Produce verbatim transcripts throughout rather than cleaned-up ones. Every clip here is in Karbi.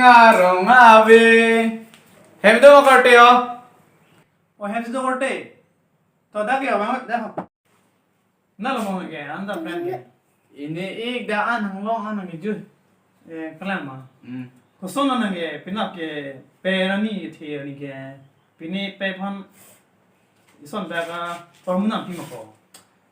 Arong ave. Hem do korte o. O hem do korte. To dak ya bang dak. Na lo mong ke anta friend ke. Ini ik da an hanglong an nang ju. Eh, kelang ma. Hmm. Koson nang ke pinap ke pe rani the ni ke. Pini pe phan ison dak a formula pi ma ko.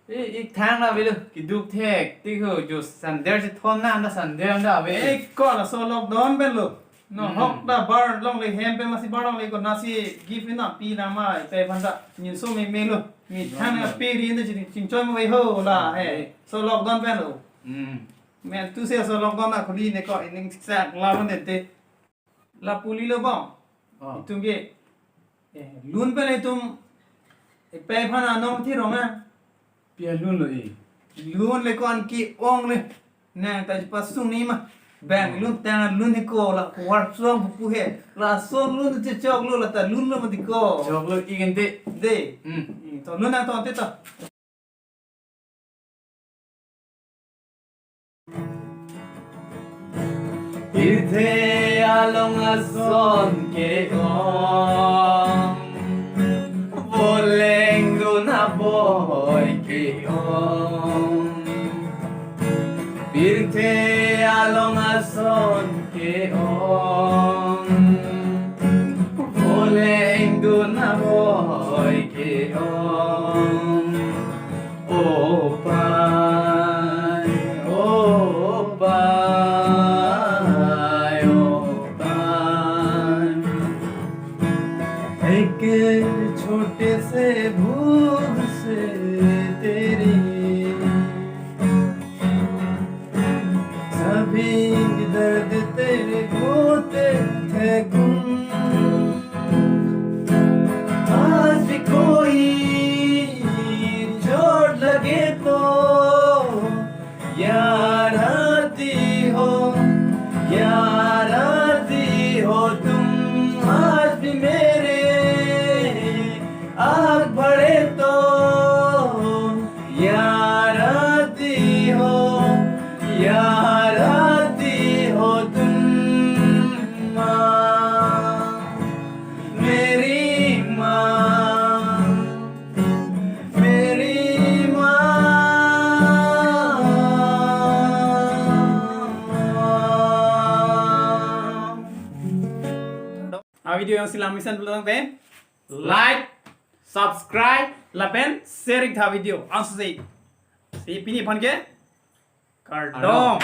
Eh, ik thang na velo kiduk thek ti ko jo sandal si thon na na sandal da ve. Eh, ko laso lockdown pen lo. No, hmm, hok da bar longle hem pen masi bar longle ko nasi gift na pi na ma pe phan da. Nyin so me me lo. Mi thang na pe ri ne ching chingchoi mo ve ho la he. So lockdown pen lo. Hmm. Men tu se so lockdown na khuli ne ko ining sak la bon de te. La puli lo bang. Oh. Itum ke. Eh, lun pen itum. Eh, pe phan anong thi rong a. Pia lun lo i. Lun le ko an ke-ong le. Nang ta pasung ni ma. Bang, hmm, lun tang lun ni ko la ko war suang pu he. Lason lun te chok lo la ta lun lo ma di ko. Chok lo i gente. De. Hmm. Hmm, to lun nang to te to. Pirthe along ason ke-ong, voleng dun aboi ke-ong. Pirthe along ason ke-ong, voleng dun aboi ke-ong. O pai, o pai, o pai, एक छोटे से भूल से तेरी सभी दर्द तेरे होते थे गुम। आज भी कोई चोट लगे तो याद आती हो, याद आती हो तुम आज भी मेरे। आग बढ़े तो याद आती हो, याद आती हो तुम माँ, मेरी माँ, मेरी माँ। A video jongsi la mesen pulo tangte like, subscribe lapen share ik tha video. Ang susi. Si pini aphan ke. Kardom. Kardom.